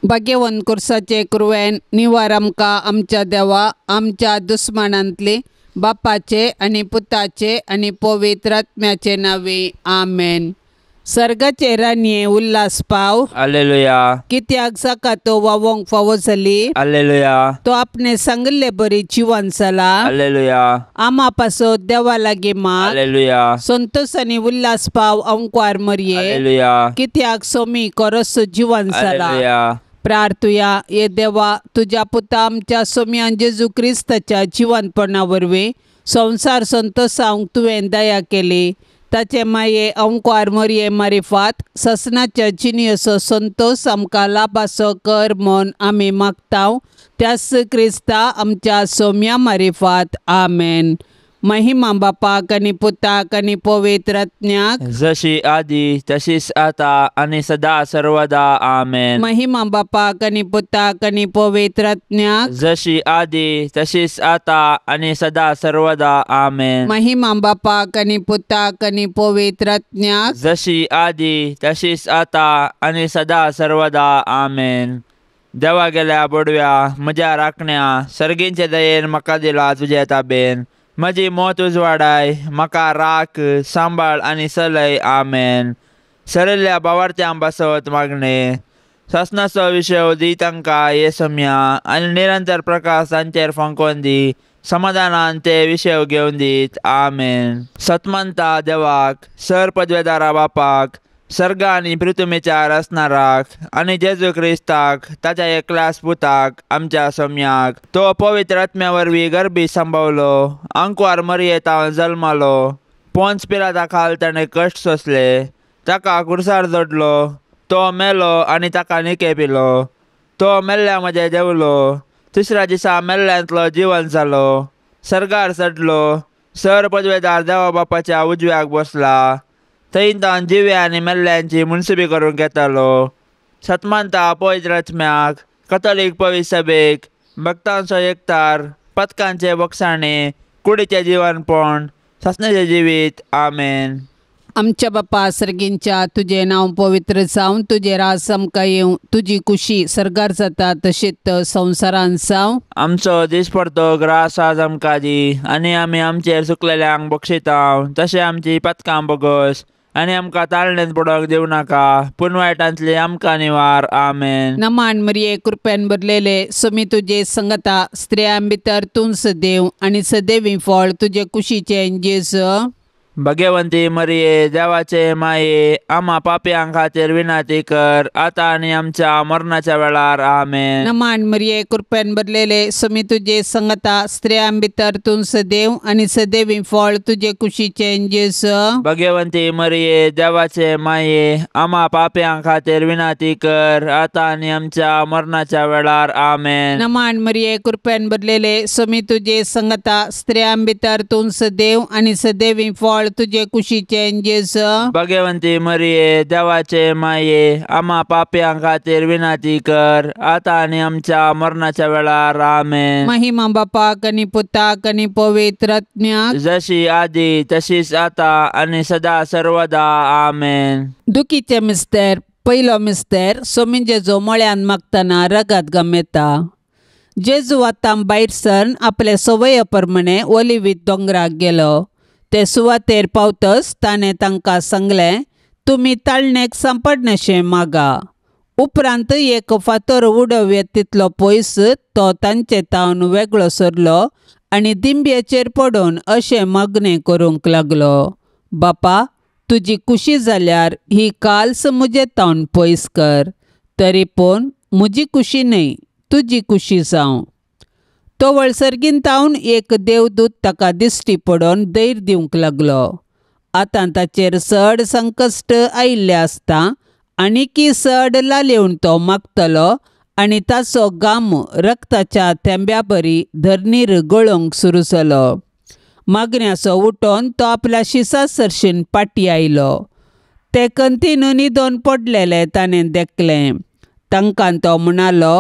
भाग्यवंत कुर्साचे कुरवेन निवार आमकां आमच्या देवा आमच्या दुस्मानांतली बापाचे आनी पुताचे आनी पवित्र आत्म्याचे नांवे आमेन. सर्गाचे राणये उल्हास पाव. हालेलुया. कित्याक जाका तो वावोंक फावो जाली. हालेलुया. तो आपणे सांगिल्ले बरी जिवन जाला. हालेलुया. आमा पासत देवा लागीं माग. हालेलुया. संतोष आनी उल्हास पाव अंकवार मरये. हालेलुया. कित्याक सोमी कोरस जिवन जाला. हालेलुया. प्रार्थुया. ये देवा तुज्या पुता आमच्या सोम्यान जेजू क्रिस्ताच्या जिवनपणा वरवीं संवसार संतोषावंक तुवें दया केली. ताचे माये अंकवार मरये मारिफात ससनाच्या जिणेचो संतोष आमकां लाभासो कर म्हूण आमी मागता त्याच क्रिस्ता आमच्या सोम्या मारिफात. आमेन. महिमा बापाक आनी पुताक आनी पवित्र आत्म्याक, जशी आदी तशीच आता आनी सदा सर्वदा. आमेन. महिमा बापाक आनी पुताक आनी पवित्र आत्म्याक, जशी आदी तशीच आता आनी सदा सर्वदा. आमेन. महिमा बापाक आनी पुताक आनी पवित्र आत्म्याक, जशी आदी तशीच आता आनी सदा सर्वदा. आमेन. देवा गेल्या बोडव्या म्हज्या राखण्या सर्गींचे दयेन म्हाका दिला तुजे ताबेन. म्हजी मौत उजवाडाय म्हाका राख सांबाळ आनी सलय. आमेन. सरिल्ल्या बावार्थ्यां पासत मागणें सासणाचो विशय दी तांकां हे सम्या आनी निरंतर प्रकाश तांचेर फांकोवन दी समाधानान ते विशय घेवन दीत. आमेन. सतमंता देवाक सर पदवेदारा बापाक सर्ग आनी पृथ्वीच्या रचणाराक आनी जेजू क्रिस्ताक ताच्या एकल्याच पुताक आमच्या सोम्याक तो पवित्र आत्म्या वरवीं गर्भी सांबावलो आंकवार मरयेतावन जल्मालो पोंच पिलाता खाल ताणें कश्ट सोंसले ताका कुर्सार जोडलो तो मेलो आनी ताका निके पिलो तो मेल्ल्या म्हजें देवलो तिसऱ्या दिसा मेल्ल्यांतलो जिवन जालो सर्गार चडलो सर पदवेदार देवा बापाच्या उजव्याक बसला थंय तावन जिव्या आनी मेल्ल्यांची मुनसुबी करूंक घेतालो. सतमानता पवित्र आत्म्याक कथोलीक पवित्र सभेक भक्तांचो एकतार पथकांचे बक्षाणे कुडीचें जिवनपण सासणाचें जिवीत. आमेन. आमच्या बापा सर्गींच्या तुजें नांव पवित्र जावं, तुजें राज आमकां येवं, तुजी कुशी सर्गार जाता तशीच संवसारांत जावं. आमचो दिसपडतो ग्रास आज आमकां दी आनी आमी आमचेर चुकलेल्यांक बक्षिता तशें आमची पथकां बगस आनी आमकां ताळणेंत पडोंक दिवं नाका पूण वायटांतली आमकां निवार. आमेन. नमान मरिये कृपेन भरलेले सोमी तुजे संगता स्त्रियां भितर तूं सदैव आनी सदैवी फळ तुजे कुशीचें जेजू. भगवंती मरिये देवाचे माये आमा पापयां खातीर विनंती कर आतां आनी आमच्या मरणाच्या वेळार. आमेन. नमान मरिये कृपेन भरलेले सोमी तुजे संगता स्त्रियां भितर तूं सदैव आनी सदैवी फळ तुजे कुशीचें जेजू. भगवंती मरिये देवाचे माये आमा पापयां खातीर विनंती कर आतां आनी आमच्या मरणाच्या वेळार. आमेन. नमान मरिये कृपेन भरलेले सोमी तुजे संगता स्त्रियां भितर तूं सदैव आनी सदैवी फळ तुजे कुशीचें जेजू. भगवंती मरिये देवाचे माये आमा पापयां खातीर विनंती कर आतां आनी आमच्या मरणाच्या वेळार. आमेन. महिमा बापाक आनी पुताक आनी पवित्र आत्म्याक, जशी आदी तशीच आतां आनी सदा सर्वदा. आमेन. दुखीचे मिस्तेर पयलो मिस्तेर सोमी जेजू मळ्यान मागतना रगत गमेता. जेजू आतां भायर सरन आपले संवये प्रमाणे ओलिवीत दोंगराक गेलो. ते सुवातेर पावतच ताणें तांकां सांगलें, तुमी ताळणेक सांपडनाशें मागा. उपरांत एक फातर उडोवया तितलो पयस तो तांचे तावन वेगळो सरलो आनी दिंब्याचेर पडून अशें मागणें करूंक लागलो, बापा तुजी कुशी जाल्यार ही काल्स म्हजे तावन पयस कर, तरी पूण म्हजी कुशी न्हय तुजी कुशी जावं. तो वळसर्गीन तावन एक देवदूत ताका दिश्टी पडून धैर्य दिवंक लागलो. आतां ताचेर चड संकश्ट आयिल्लें आसता आनीकी चड लालेवन तो मागतलो आनी ताचो घाम रक्ताच्या थेंब्या बरी धरणीर गळोवंक सुरू जालो. मागण्याचो उठोन तो आपल्या शिसा सरशीन पाटी आयलो. ते कंतीन न्हिदोन पडलेले ताणें देखलें. तांकां तो म्हणालो,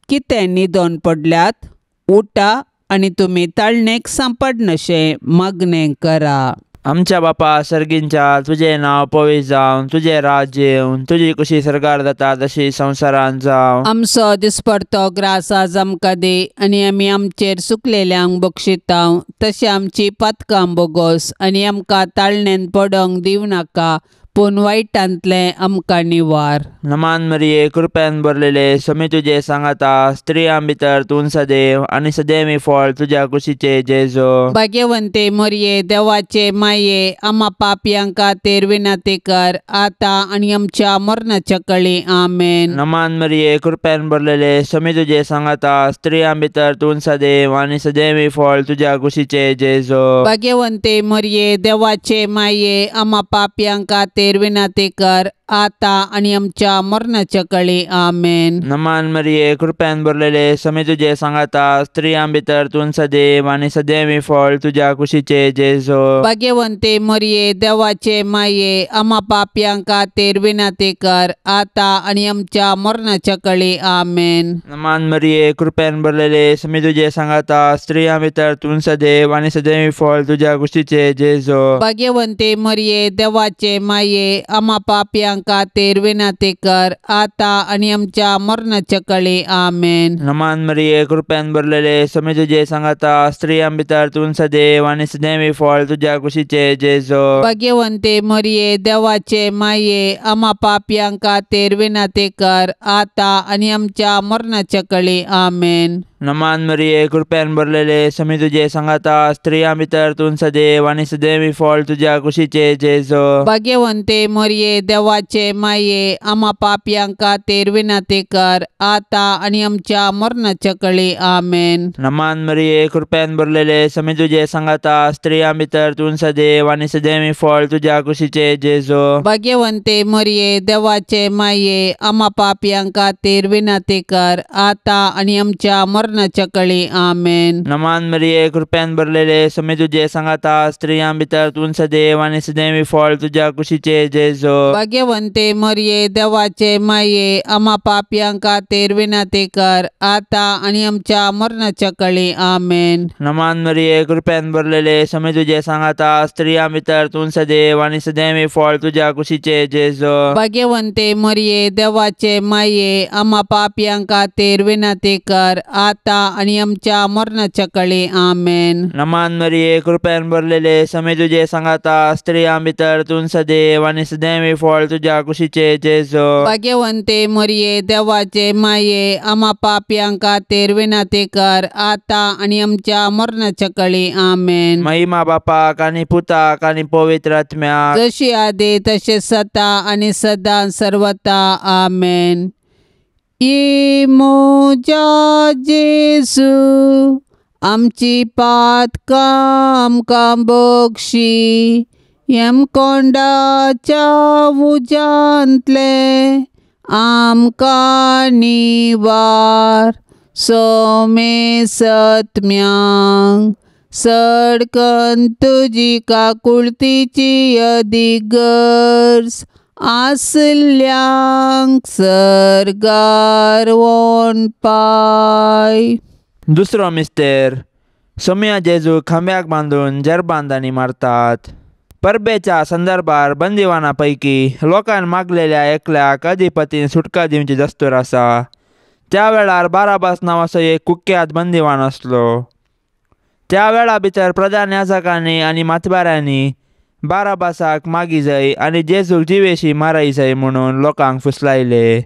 कितें न्हिदोन पडल्यात? उठा आनी तुमी ताळणेक सांपडनाशें मागणें करा. आमच्या बापा सर्गींच्या तुजें नांव पवित्र जावं, तुजें राज्य येवं, तुजी कुशी सरकार जाता तशी संवसारांत जावं। आमचो दिसपडतो ग्रास आज आमकां दी आनी आमी आमचेर सुकलेल्यांक बक्षितांव तशें आमची पातकां बोगोस आनी आमकां ताळणेन पडोंक दिवं नाका पूण वायटांतलें आमकां निवार। नमान मरिये कृपेन भरलेले स्वामी तुजे सांगाता, स्त्रियां भितर तूं सदैव आनी सदैवी फळ तुज्या कुशीचे जेजो। भाग्यवंते मरिये देवाचे माये आमा पापयां खातीर विनंती कर आतां आनी आमच्या मरणाच्या कळी। आमेन। नमान मरिये कृपेन भरलेले स्वामी तुजे सांगाता, स्त्रियां भितर तूं सदैव आनी सदैवी फळ तुज्या कुशीचे जेजो। भाग्यवंते मरिये देवाचे माये आमा पापयां खातीर विनंती कर आतां आनी आमच्या मरणाच्या कळी। आमेन। नमान मरिये कृपेन भरलेले स्वामी तुजे सांगाता, स्त्रियां भितर तूं सदैव आनी सदैवी फळ तुज्या कुशीचे जेजो। भाग्यवंते मरिये देवाचे माये आमा पापयां खातीर विनंती कर आतां आनी आमच्या मरणाच्या कळी। आमेन। नमान मरिये कृपेन भरलेले स्वामी तुजे सांगाता, स्त्रियां भितर तूं सदैव आनी सदैवी फळ तुज्या कुशीचे जेजो। भाग्यवंते मरिये देवाचे माये आमा पापयां खातीर विनंती कर आतां आनी आमच्या मरणाच्या कळी। आमेन। नमान मरिये कृपेन भरलेले स्वामी तुजे सांगाता, स्त्रियां भितर तूं सदैव आनी सदैवी फळ तुज्या कुशीचे जेजो। भाग्यवंते मरिये देवाचे माये आमा पापयां खातीर विनंती कर आतां आनी आमच्या मरणाच्या कळी। आमेन। नमान मरिये कृपेन भरलेले स्वामी तुजे सांगाता, स्त्रियां भितर तूं सदैव आनी सदैवी फळ तुज्या कुशीचे जेजो। भाग्यवंते मरिये देवाचे माये आमा पापयां खातीर विनंती कर आतां आनी आमच्या मरणाच्या कळी। आमेन। नमान मरिये कृपेन भरलेले स्वामी तुजे सांगाता, स्त्रियां भितर तूं सदैव आनी सदैवी फळ तुज्या कुशीचे जेजो। भाग्यवंते मरिये देवाचे माये आमा पापयां खातीर विनंती कर आतां आनी आमच्या मरणाच्या कळी। आमेन। नमान मरिये कृपेन भरलेले स्वामी तुजे सांगाता, स्त्रियां भितर तूं सदैव आनी सदैवी फळ तुज्या कुशीचे जेजो। भाग्यवंते मरिये देवाचे माये आमा पापयां खातीर विनंती कर आतां आनी आमच्या मरणाच्या कळी। आमेन। नमान मरिये कृपेन भरलेले स्वामी तुजे सांगाता, स्त्रियां भितर तूं सदैव आनी सदैवी फळ तुज्या कुशीचे जेजो। भाग्यवंते मरिये देवाचे माये आमा पापयां खातीर विनंती कर आतां आनी आमच्या मरणाच्या कळी। आमेन। नमान मरिये कृपेन भरलेले स्वामी तुजे सांगाता, स्त्रियां भितर तूं सदैव आनी सदैवी फळ तुज्या कुशीचे जेजो। भाग्यवंते मरिये देवाचे माये आमा पापयां खातीर विनंती कर आतां आनी आमच्या मरणाच्या कळी। आमेन। महिमा बापाक आनी पुताक आनी पवित्र आत्म्याक, जशी आदी तशें सता आनी सदां सर्वता। आमेन। म्हज्या जेजू आमची पातकां आमकां बक्षी, यमकोंडाच्या उज्यांतलें आमकां निवार, सोमे सत्म्यांक सडकन तुजी काकुळतीची अदीक गरज आसल्यांक सर्गार वोन पाय। दुसरो मिस्तेर सोम्या जेजू खांब्याक बांदून जेरबांदांनी मारतात। परबेच्या संदर्भार बंदिवाना पैकी लोकांन मागलेल्या एकल्याक अधिपतीन सुटका दिवची दस्तूर आसा। त्या वेळार बाराबास नांवाचो एक कुख्यात बंदिवान आसलो। त्या वेळा भितर प्रधान याजकांनी आनी मातबाऱ्यांनी बाराबासाक मागी जाय आनी जेजूक जिवेशी माराय जाय म्हणून लोकांक फुसलायले।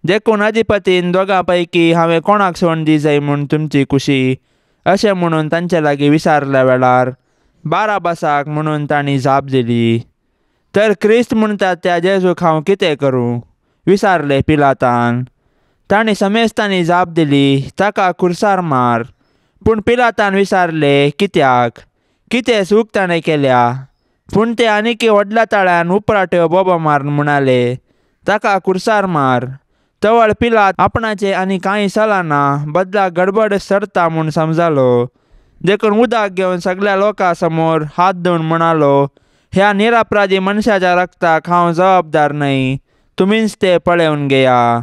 देखून अधिपतीन दोगां पैकी हांवें कोणाक सोड दी जाय म्हूण तुमची कुशी अशें म्हणून तांचे लागीं विचारल्या वेळार बाराबासाक म्हणून तांणी जाप दिली। तर क्रिस्त म्हणटात त्या जेजूक हांव कितें करूं विचारलें पिलातान। तांणी समेस्तांनी जाप दिली, ताका खुर्सार मार। पूण पिलातान विचारलें, कित्याक कितें चूक ताणें केल्या? पूण ते आनीकी व्हडल्या ताळ्यान उपराट्यो बोबो मारून म्हणाले, ताका खुर्सार मार। तवळ पिलात आपणाचें आनी कांय चलना बदला गडबड सरता म्हूण समजालो। देखून उदक घेवन सगळ्या लोकां समोर हात धुवन म्हणालो, ह्या निरपराधी मनशाच्या रक्ताक हांव जबाबदार न्हय, तुमीच तें पळोवन घेया।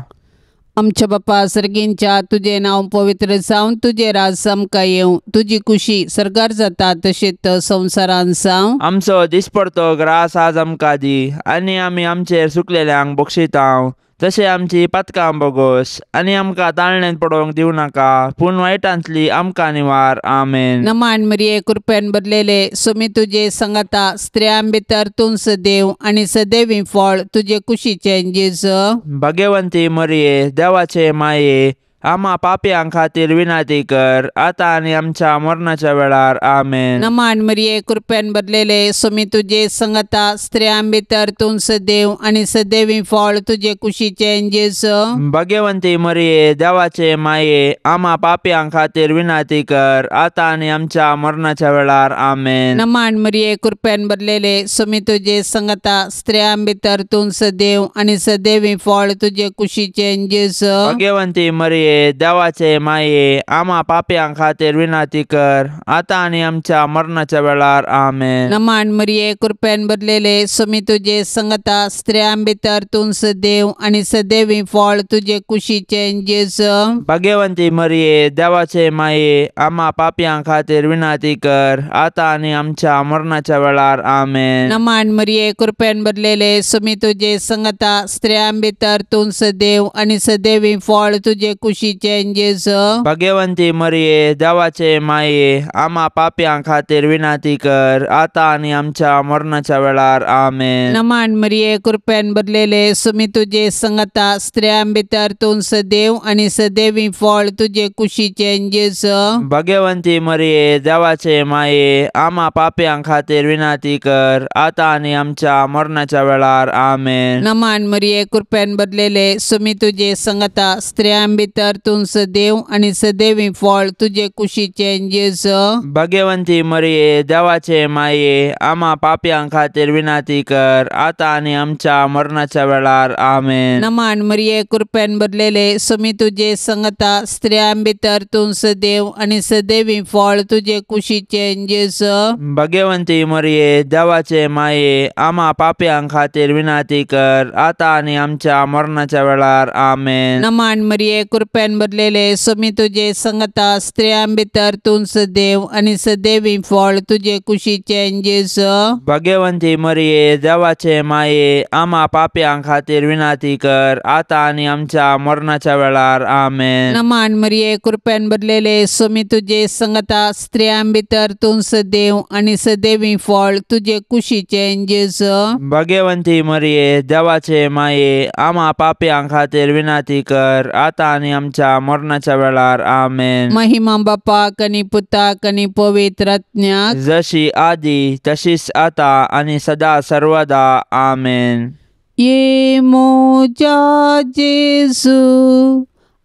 आमच्या बापा सर्गींच्या तुजें नांव पवित्र जावं, तुजें राज आमकां येवं, तुजी कुशी सर्गार जाता तशेंच संवसारान जावं. आमचो दिसपडतो ग्रास आज आमकां दी आनी आमी आमचेर सुकलेल्यांक बक्षितांव तशें आमची पातकां बोगोस आनी आमकां ताळणेंत पडोवंक दिवं नाका पूण वायटांतली आमकां निवार. आमेन. नमान मरिये कृपेन भरलेले सुमी तुजे संगता, स्त्रियां भितर तूं सदैव आनी सदैवी फळ तुजे कुशीचें जेजू. भाग्यवंती मरिये देवाचे माये आम्हा पापयां खातीर विनंती कर आता आनी आमच्या मरणाच्या वेळार. आमेन. नमान मरिये कृपेन भरलेले सुमी तुजे संगता, स्त्रियां भितर तूं सदैव आनी सदैवी फळ तुजे कुशीचें जेजू. भाग्यवंती मरिये देवाचे माये आम्हा पापयां खातीर विनंती कर आता आनी आमच्या मरणाच्या वेळार. आमेन. नमान मरिये कृपेन भरलेले सुमी तुजे संगता, स्त्रियां भितर तूं सदैव आनी सदैवी फळ तुजे कुशीचें जेजू. भाग्यवंती मरिये देवाचे माये आम्हा पापयां खातीर विनंती कर आता आनी आमच्या मरणाच्या वेळार. आमेन. नमान मरिये कृपेन भरलेले सुमी तुजे संगता, स्त्रियां भितर तूं सदैव आनी सदैवी फळ तुजे कुशीचें जेजू. भाग्यवंती मरिये देवाचे माये आम्हा पापयां खातीर विनंती कर आता आनी आमच्या मरणाच्या वेळार. आमेन. नमान मरिये कृपेन भरलेले सुमी तुजे संगता, स्त्रियां भितर तूं सदैव आनी सदैवी फळ तुजे कुशीचें जेजू. भाग्यवंती मरिये देवाचे माये आम्हा पापयां खातीर विनंती कर आता आनी आमच्या मरणाच्या वेळार. आमेन. नमान मरिये कृपेन भरलेले सुमी तुजे संगता, स्त्रियां भितर तूं सदैव आनी सदैवी फळ तुजे कुशीचें जेजू. भाग्यवंती मरिये देवाचे माये आम्हा पापयां खातीर विनंती कर आता आनी आमच्या मरणाच्या वेळार. आमेन. नमान मरिये कृपेन भरलेले सुमी तुजे संगता, स्त्रियां भितर तूं सदैव आनी सदैवी फळ तुजे कुशीचें जेजू. भाग्यवंती मरिये देवाचे माये आम्हा पापयां खातीर विनंती कर आता आनी आमच्या मरणाच्या वेळार. आमेन. नमान मरिये कृपेन भरलेले सुमी तुजे संगता, स्त्रियां भितर तूं सदैव आनी सदैवी फळ तुजे कुशीचें जेजू. भाग्यवंती मरिये देवाचे माये आम्हा पापयां खातीर विनंती कर आता आनी आमच्या मरणाच्या वेळार. आमेन. नमान मरिये कृपेन भरलेले सुमी तुजे संगता, स्त्रियां भितर तूं सदैव आनी सदैवी फळ तुजे कुशीचें जेजू. भाग्यवंती मरिये देवाचे माये आम्हा पापयां खातीर विनंती कर आता आनी आमच्या मरणाच्या वेळार. आमेन. नमान मरिये कृपेन भरलेले सुमी तुजे संगता, स्त्रियां भितर तूं सदैव आनी सदैवी फळ तुजे कुशीचें जेजू. भाग्यवंती मरिये देवाचे माये आम्हा पापयां खातीर विनंती कर आता आनी आमच्या मरणाच्या वेळार. आमेन. महिमा बापाक आनी पुताक आनी पवित्र आत्म्याक, जशी आदी तशीच आता आनी सदा सर्वदा. आमेन. ये मोजा जेजू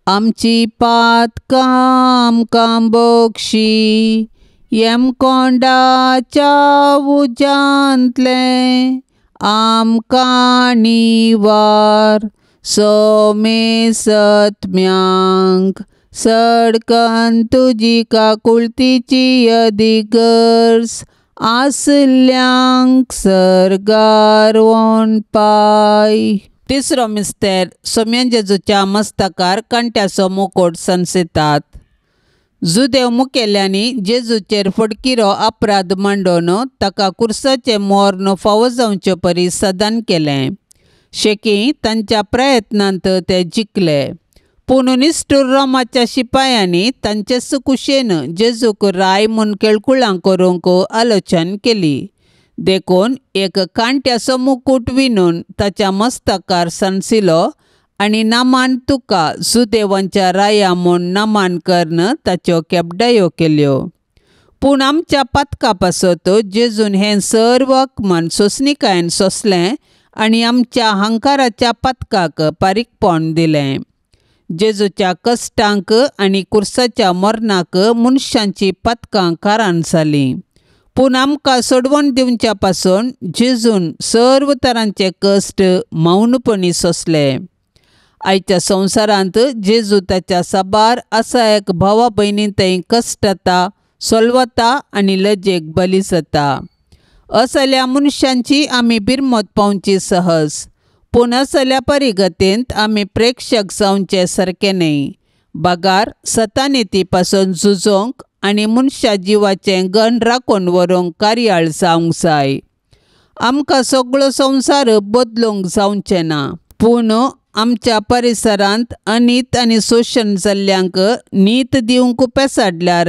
आमची पातकां आमकां बक्षी, यमकोंडाच्या उज्यांतलें आमकां निवार, सोमेसत्म्यांक सडकन तुजी काकुळतीची अदिगर्ज आसल्यांक सर्गार वोन पाय. तिसरो मिस्तेर सोम्यान जेजूच्या मस्तकार कांट्याचो मुकोट सनसितात. जुदेव मुखेल्यांनी जेजूचेर फडकिरो अपराध मांडोवन ताका कुर्साचें मोर्न फावो जावचे परी सदान केलें. शेकी तांच्या प्रयत्नांत ते जिखले, पूण निश्ठूर रोमाच्या शिपायांनी तांचेच कुशेन जेजूक राय म्हूण केळकुळां करूंक आलोचन केली. देखून एक कांट्याचो मुकूट विणून ताच्या मस्तकार सनसिलो आनी नामान तुका जुदेवांच्या राया म्हूण नामान करून ताच्यो केबडायो केल्यो. पूण आमच्या पातका पासत जेजून हें सर्व अपमान सोंसणिकायेन सोंसलें आनी आमच्या हंकाराच्या पातकाक पारीकपण दिलें. जेजूच्या कश्टांक आनी कुर्साच्या मरणाक मनशांची पातकां कारण जालीं, पूण आमकां सोडवण दिवच्या पासून जेजून सर्व तरांचे कश्ट मौनपणी सोंसले. आयच्या संवसारांत जेजू ताच्या साबार असा एक भावा भयणी थंय कश्टता, सोलवता आनी लजेक बली जाता. असल्या मनशांची आमी बिरमत पावची सहज, पूण असल्या परिगतींत आमी प्रेक्षक जावचे सारकें न्हय, बगार सतानिती पासून झुजोंक आनी मनशा जिवाचें गण राखून व्हरूंक कार्याळ जावंक जाय. आमकां सगळो संवसार बदलूंक जावचें ना, पूण आमच्या परिसरांत अनीत आनी शोशण जाल्ल्यांक नीत दिवंक पेसाडल्यार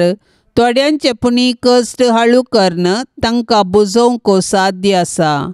थोड्यांचे पुणी कश्ट हाळू करून तांकां बुजोवंक साध्य आसा.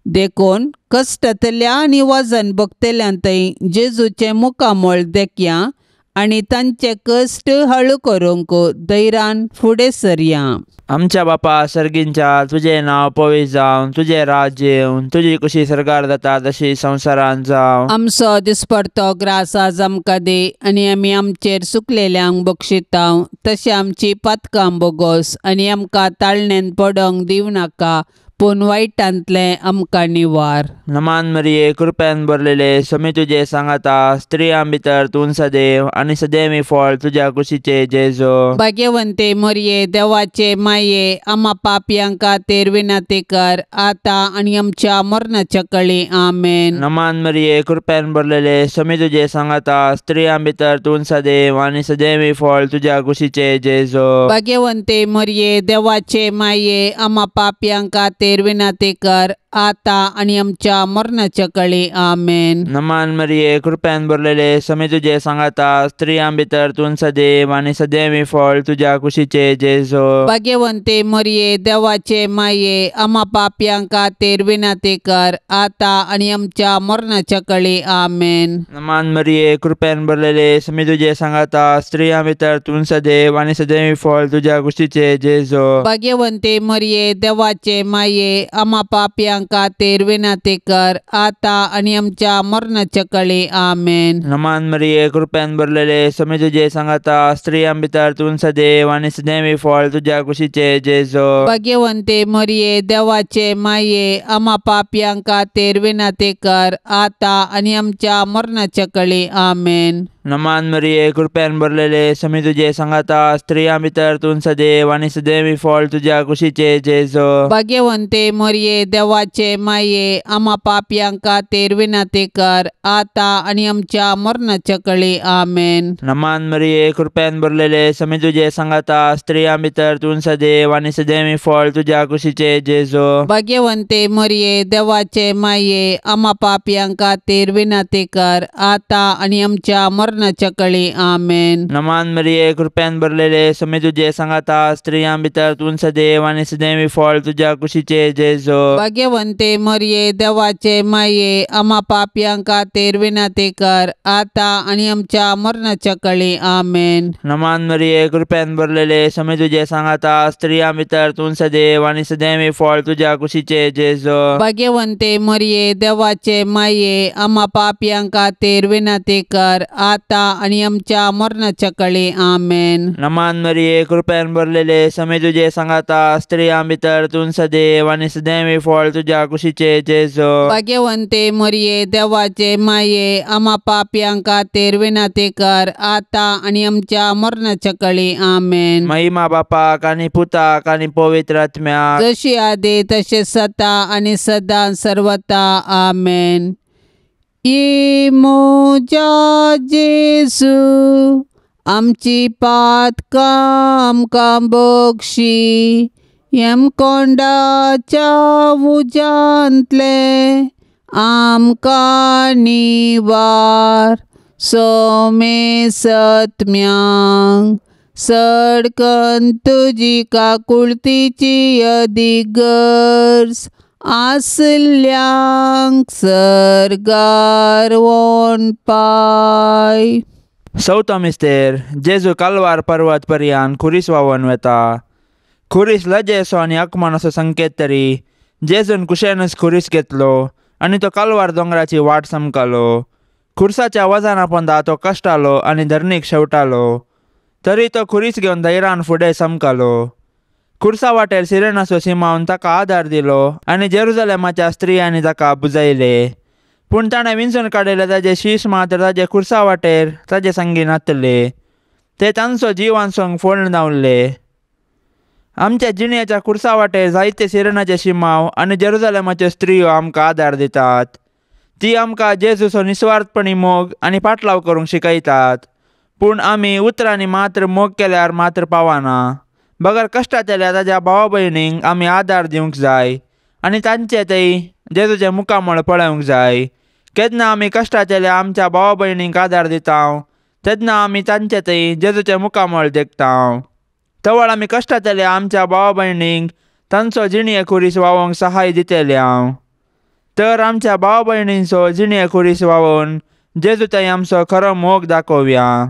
देखून कश्टांतल्या आनी वजन भोगतल्यांतय जेजूचें मुखामळ देखया आनी तांचे कश्ट हळू करूंक धैर्यान फुडें सरया. आमच्या बापा सर्गींच्या, तुजें नांव पवित्र जावं, तुजें राज्य येवन, तुजी कुशी सरकार जाता तशी संवसारांत जावं. आमचो दिसपडतो ग्रास आज आमकां दी आनी आमी आमचेर सुकलेल्यांक बक्षितांव तशें आमची पातकां बोगोस आनी आमकां ताळणेन पडोंक दिवं नाका, पूण वायटांतलें आमकां निवार. नमान मरिये, कृपेन भरलेले, स्वामी तुजे सांगाता, स्त्रियां भितर तूं सदैव आनी सदैवी फळ तुज्या कुशीचे जेजू. भाग्यवंते मरिये, देवाचे माये, आमा पापयां खातीर विनंती कर आतां आनी आमच्या मरणाच्या कळी. आमेन. नमान मरिये, कृपेन भरलेले, स्वामी तुजे सांगाता, स्त्रियां भितर तूं सदैव आनी सदैवी फळ तुज्या कुशीचे जेजू. भाग्यवंते मरिये, देवाचे माये, आमा पापयां खातीर विनंती कर आतां आनी आमच्या मरणाच्या कळी. आमेन. नमान मरिये, कृपेन भरलेले, स्वामी तुजे सांगाता, स्त्रियां भितर तूं सदैव आनी सदैवी फळ तुज्या कुशीचे जेजू. भाग्यवंते मरिये, देवाचे माये, आमा पापयां खातीर विनंती कर आतां आनी आमच्या मरणाच्या कळी. आमेन. नमान मरिये, कृपेन भरलेले, स्वामी तुजे सांगाता, स्त्रियां भितर तूं सदैव आनी सदैवी फळ तुज्या कुशीचे जेजू. भाग्यवंते मरिये, देवाचे माये, आमा पापयां खातीर विनंती कर आतां आनी आमच्या मरणाच्या कळी. आमेन. नमान मरिये, कृपेन भरलेले, स्वामी तुजे सांगाता, स्त्रियां भितर तूं सदैव आनी सदैवी फळ तुज्या कुशीचे जेजू. भाग्यवंते मरिये, देवाचे माये, आमा पापयां खातीर विनंती कर आतां आनी आमच्या मरणाच्या कळी. आमेन. नमान मरिये, कृपेन भरलेले, स्वामी तुजे सांगाता, स्त्रियां भितर तूं सदैव आनी सदैवी फळ तुज्या कुशीचे जेजू. भाग्यवंते मरिये, देवाचे माये, आमा पापयां खातीर विनंती कर आतां आनी आमच्या मरणाच्या कळी. आमेन. नमान मरिये, कृपेन भरलेले, स्वामी तुजे सांगाता, स्त्रियां भितर तूं सदैव आनी सदैवी फळ तुज्या कुशीचे जेजू. भाग्यवंते मरिये, देवाचे माये, आमा पापयां खातीर विनंती कर आतां आनी आमच्या मरणाच्या कळी. आमेन. नमान मरिये, कृपेन भरलेले, स्वामी तुजे सांगाता, स्त्रियां भितर तूं सदैव आनी सदैवी फळ तुज्या कुशीचे जेजू. भाग्यवंते मरिये, देवाचे माये, आमा पापयां खातीर विनंती कर आतां आनी आमच्या मरणाच्या कळी. आमेन. नमान मरिये, कृपेन भरलेले, स्वामी तुजे सांगाता, स्त्रियां भितर तूं सदैव आनी सदैवी फळ तुज्या कुशीचे जेजू. भाग्यवंते मरिये, देवाचे माये, आमा पापयां खातीर विनंती कर आतां आनी आमच्या मरणाच्या कळी. आमेन. नमान मरिये, कृपेन भरलेले, स्वामी तुजे सांगाता, स्त्रियां भितर तूं सदैव आनी सदैवी फळ तुज्या कुशीचे जेजू. भाग्यवंते मरिये, देवाचे माये, आमा पापयां खातीर विनंती कर आतां आनी आमच्या मरणाच्या कळी. आमेन. महिमा बापाक आनी पुताक आनी पवित्र आत्म्याक, जशी आदी तशें सता आनी सदां सर्वता. आमेन. म्हज्या जेजू, आमची पातकां आमकां बक्षी, यमकोंडाच्या उज्यांतलें आमकां निवार. सोमे सत्म्यांक सडकन तुजी काकुळतीची अदीक गरज आसल्यांक सर्गार वोन पाय. चवथो मिस्तेर, जेजू कालवार पर्वत पर्यान खुरीस व्हांवन वेता. खुरीस लजेचो आनी अकमानाचो संकेत तरी जेजून कुशेनच खुरीस घेतलो आनी तो कालवार दोंगराची वाट समकालो. खुर्साच्या वजना पोंदा तो कश्टालो आनी धरणीक शेवटालो, तरी तो खुरीस घेवन धैर्यान फुडें समकालो. खुर्सा वाटेर सिरेनाचो सिमावन ताका आदार दिलो आनी जेरुजलेमाच्या स्त्रियांनी ताका बुजयले. पूण ताणें विंचून काडिल्ले ताजे शीश मात्र ताजे खुर्सा वाटेर ताजे संगी नातले, ते तांचो जिवांसंग फोडून धांवले. आमच्या जिणेच्या खुर्सा वाटेर जायते सिरेनाचे शिमाव आनी जेरुजलेमाच्यो स्त्रियो आमकां आदार दितात. ती आमकां जेजूचो निस्वार्थपणी मोग आनी पाटलाव करूंक शिकयतात. पूण आमी उतरांनी मात्र मोग केल्यार मात्र पावना, बगर कश्टांतल्या ताज्या भावा भयणींक आमी आदार दिवंक जाय आनी तांचे थंय जेजूचें मुखामळ पळोवंक जाय. केन्ना आमी कश्टांतल्या आमच्या भावा भयणींक आदार दिता तेन्ना आमी तांचे थंय जेजूचें मुखामळ देखता. तवळ आमी कश्टांतल्या आमच्या भावा भयणींक तांचो जिणये खुरीस वावोंक सहाय दितले हांव. तर आमच्या भाव भयणींचो जिणये खुरीस वावोवन जेजू थंय आमचो खरो मोग दाखोवया.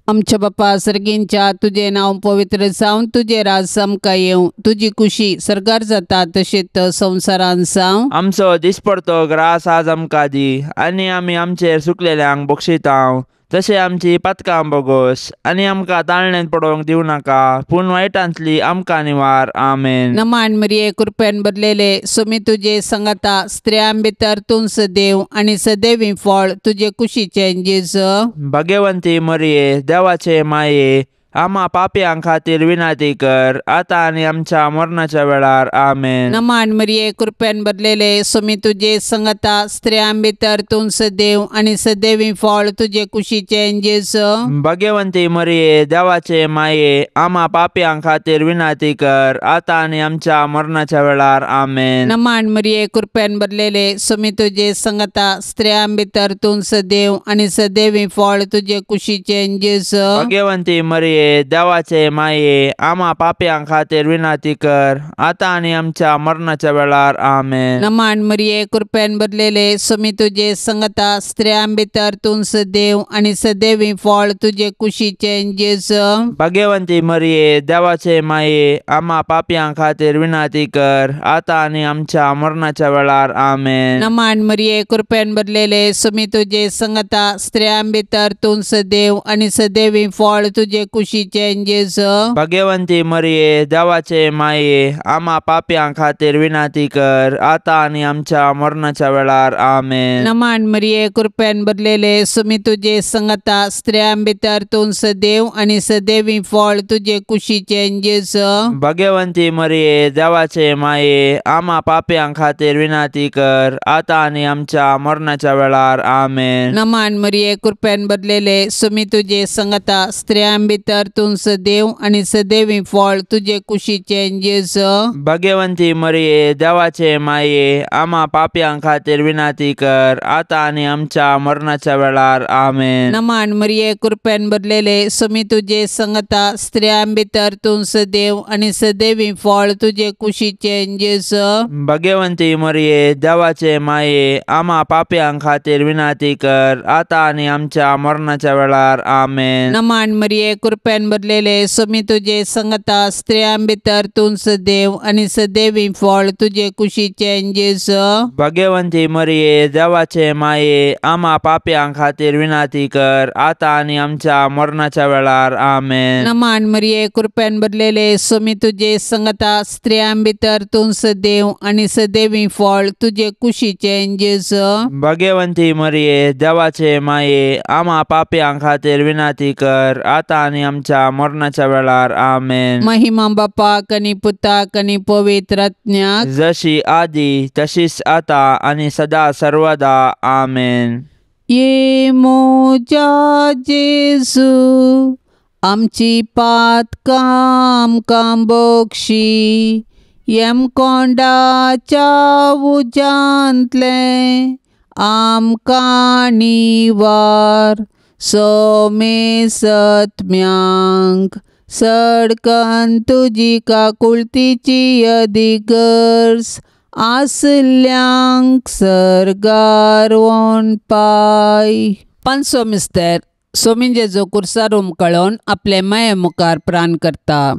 आमच्या बापा सर्गींच्या तुजें नांव पवित्र जावं, तुजें राज आमकां येवं, तुजी कुशी सर्गार जाता तशेंच संवसारान जावं. आमचो दिसपडतो ग्रास आज आमकां दी आनी आमी आमचेर सुकलेल्यांक बक्षितांव तशें आमची पातकां बोगोस आनी आमकां ताळणेंत पडोवंक दिवं नाका, पूण वायटांतली आमकां निवार. आमेन. नमान मरिये, कृपेन भरलेले, सुमी तुजे संगता, स्त्रियां भितर तूं सदैव आनी सदैवी फळ तुजे कुशीचें जेजू. भगवंती मरिये, देवाचे माये, आमा पापयां खातीर विनंती कर आतां आनी आमच्या मरणाच्या वेळार. आमेन. नमान मरिये, कृपेन भरलेले, सुमी तुजे संगता, स्त्रियां भितर तूं सदैव आनी सदैवी फळ तुजे कुशीचें जेजू. भगवंती मरिये, देवाचे माये, आमा पापयां खातीर विनंती कर आतां आनी आमच्या मरणाच्या वेळार. आमेन. नमान मरिये, कृपेन भरलेले, सुमी तुजे संगता, स्त्रियां भितर तूं सदैव आनी सदैवी फळ तुजे कुशीचें जेजू. भगवंती मरिये, देवाचे माये, आमा पापयां खातीर विनंती कर आतां आनी आमच्या मरणाच्या वेळार. आमेन. नमान मरिये, कृपेन भरलेले, सुमी तुजे संगता, स्त्रियां भितर तूं सदैव आनी सदैवी फळ तुजे कुशीचें जेजू. भगवंती मरिये, देवाचे माये, आमा पापयां खातीर विनंती कर आतां आनी आमच्या मरणाच्या वेळार. आमेन. नमान मरिये, कृपेन भरलेले, सुमी तुजे संगता, स्त्रियां भितर तूं सदैव आनी सदैवी फळ तुजे कुशीचें जेजू. भगवंती मरिये, देवाचे माये, आमा पापयां खातीर विनंती कर आतां आनी आमच्या मरणाच्या वेळार. आमेन. नमान मरिये, कृपेन भरलेले, सुमी तुजे संगता, स्त्रियां भितर तूं सदैव आनी सदैवी फळ तुजे कुशीचें जेजू. भगवंती मरिये, देवाचे माये, आमा पापयां खातीर विनंती कर आतां आनी आमच्या मरणाच्या वेळार. आमेन. नमान मरिये, कृपेन भरलेले, सुमी तुजे संगता, स्त्रियां भितर तूं सदैव आनी सदैवी फळ तुजे कुशीचें जेजू. भगवंती मरिये, देवाचे माये, आमा पापयां खातीर विनंती कर आतां आनी आमच्या मरणाच्या वेळार. आमेन. नमान मरिये, कृपेन भरलेले, सुमी तुजे संगता, स्त्रियां भितर तूं सदैव आनी सदैवी फळ तुजे कुशीचें जेजू. भगवंती मरिये, देवाचे माये, आमा पापयां खातीर विनंती कर आतां आनी आमच्या मरणाच्या वेळार. आमेन. नमान मरिये, कृपेन भरलेले, सुमी तुजे संगता, स्त्रियां भितर तूं सदैव आनी सदैवी फळ तुजे कुशीचें जेजू. भगवंती मरिये, देवाचे माये, आमा पापयां खातीर विनंती कर आतां आनी आमच्या मरणाच्या वेळार. आमेन. नमान मरिये, कृपेन भरलेले, सुमी तुजे संगता, स्त्रियां भितर तूं सदैव आनी सदैवी फळ तुजे कुशीचें जेजू. भगवंती मरिये, देवाचे माये, आमा पापयां खातीर विनंती कर आतां आनी आमच्या मरणाच्या वेळार. आमेन. महिमा बापाक आनी पुताक आनी पवित्र आत्म्याक, जशी आदी तशीच आतां आनी सदा सर्वदा. आमेन. ये मोजा जेजू, आमची पातकां आमकां बक्षी, यमकोंडाच्या उज्यांतलें आमकां निवार, सोमेसत्म्यांक सडकन तुजी काकुळतीची अदिगर्ज आसल्यांक सर्गार वोन पाय. पांचसो मिस्तर सोमीन जेजू कुर्सार उमकळोन आपले माये मुखार प्राण करता.